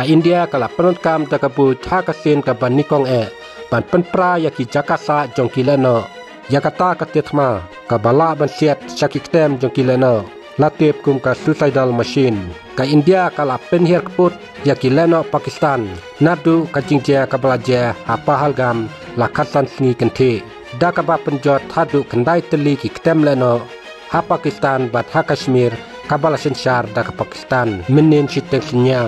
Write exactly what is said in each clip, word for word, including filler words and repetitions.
Ka India ka la pyndonkam da ka buit ha ka sien kaba nyngkong eh ban pynpra ïa ki jaka sah jong ki lehnoh. Ïa kata ka tiar thma kaba lah ban siat sha ki ktem jong ki lehnoh la tip kum ka suicidal machine. Ka India ka la pynhiar kput ïa ki lehnoh Pakistan naduh ka jingjia kaba la jia ha Pahalgam la khatsan sngi kynthih, da kaba pynjot haduh khyndai tylli ki ktem lehnoh ha Pakistan bad ha Kashmir kaba la synshar da ka Pakistan mynnin shiteng synñia,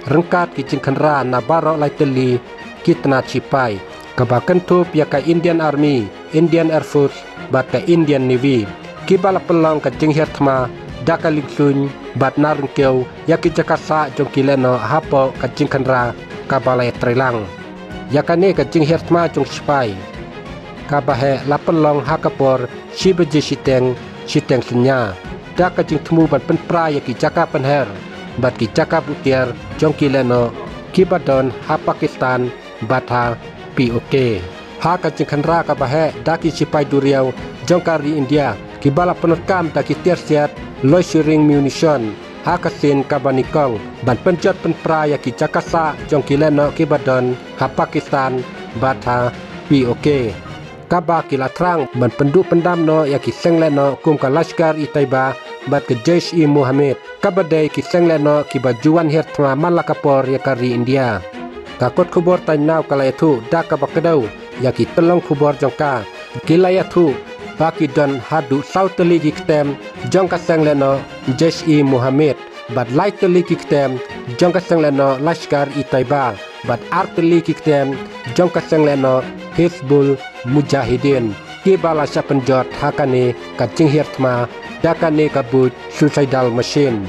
ryngkat ki jingkhynra na baroh lai tylli ki tnat shipai, kaba kynthup ïa ka Indian Army, Indian Air Force bad ka Indian Navy, kiba la pynlong ka jinghiar thma da ka liengsuiñ bad na ryngkew ïa ki jaka sah jong ki lehnoh hapoh ka jingkhynra kaba la ïatreilang. Ïa kane ka jinghiar thma jong ki shipai kaba heh la pynlong ha ka por shi baje shiteng, shiteng synñia, da ka jingthmu ban pynpra ïa ki jaka pynher bad ki jaka buh tiar jong ki lehnoh kiba don ha Pakistan bad ha P O K. Ha ka jingkhynra kaba heh da ki shipai duriaw jong ka ri India, kiba la pyndonkam da ki tiar siat loitering munition ha ka sien kaba nyngkong ban pynjot pynpra ïa ki jaka sah jong ki lehnoh kiba don ha Pakistan bad ha P O K, kaba ki la thrang ban pynduh pyndam noh ïa ki seng lehnoh kum ka Lashkar-e-Taiba bad ka Jaish-e-Mohammed, kaba dei ki seng lehnoh kiba ju wan hiar thma man la ka por ïa ka ri India. Ka kot khubor Time Now ka la ïathuh da kaba kdew ïa ki tyllong khubor jong ka, ki la ïathuh ba ki don haduh saw tylli ki ktem jong ka seng lehnoh Jaish-e-Mohammed, bad lai tylli ki ktem jong ka seng lehnoh Lashkar-e-Taiba, bad ar tylli ki ktem jong ka seng lehnoh Hizbul Mujahideen, kiba la shah pynjot ha kane ka jinghiar thma da kane ka buit suicidal machine.